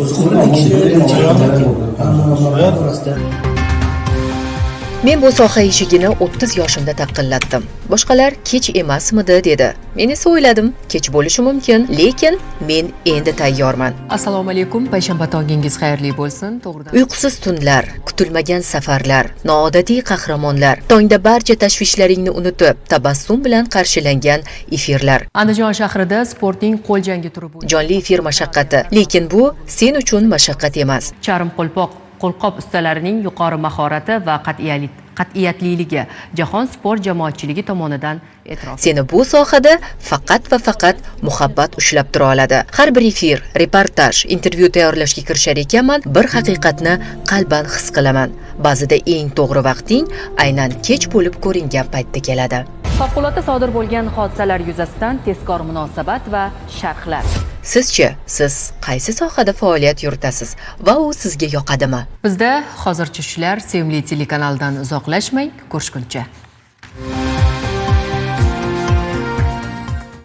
Qo'ziqorinda kishi orasida. Men bu soha eshigini 30 yoshimda taqillatdim. Boshqalar kech emasmidi dedi. Men esa o'yladim, kech bo'lishi mumkin, lekin men endi tayyorman. Assalomu alaykum, payshanba tongingiz xayrli bo'lsin. To'g'ridan Uyqusiz tunlar, kutilmagan safarlar, noodatiy qahramonlar, tongda barcha tashvishlaringni unutib, tabassum bilan qarshilangan efirlar. Andijon shahrida sportning qo'l jangi turi bo'yicha Jonli efir mashaqqati, lekin bu sen uchun mashaqqat emas. Charm qo'lpoq qo'lqop ustalarining yuqori mahorati va qat'iyatliligi jahon sport jamoatchiligi tomonidan e'tirof Seni bu sohada faqat va faqat muhabbat ushlab tura oladi. Har bir efir, reportaj, intervyu tayyorlashga kirishar ekanman, bir haqiqatni qalban his qilaman. Ba'zida eng to'g'ri vaqting aynan kech bo'lib ko'ringan paytda keladi. Favqulodda sodir bo'lgan hodisalar yuzasidan tezkor munosabat va sharhlar. Sizchi, siz qaysi sohada faoliyat yuritasiz va u sizga yoqadimi? Bizda hozircha shular. Sevimli telekanaldan uzoqlashmang, ko'rishguncha.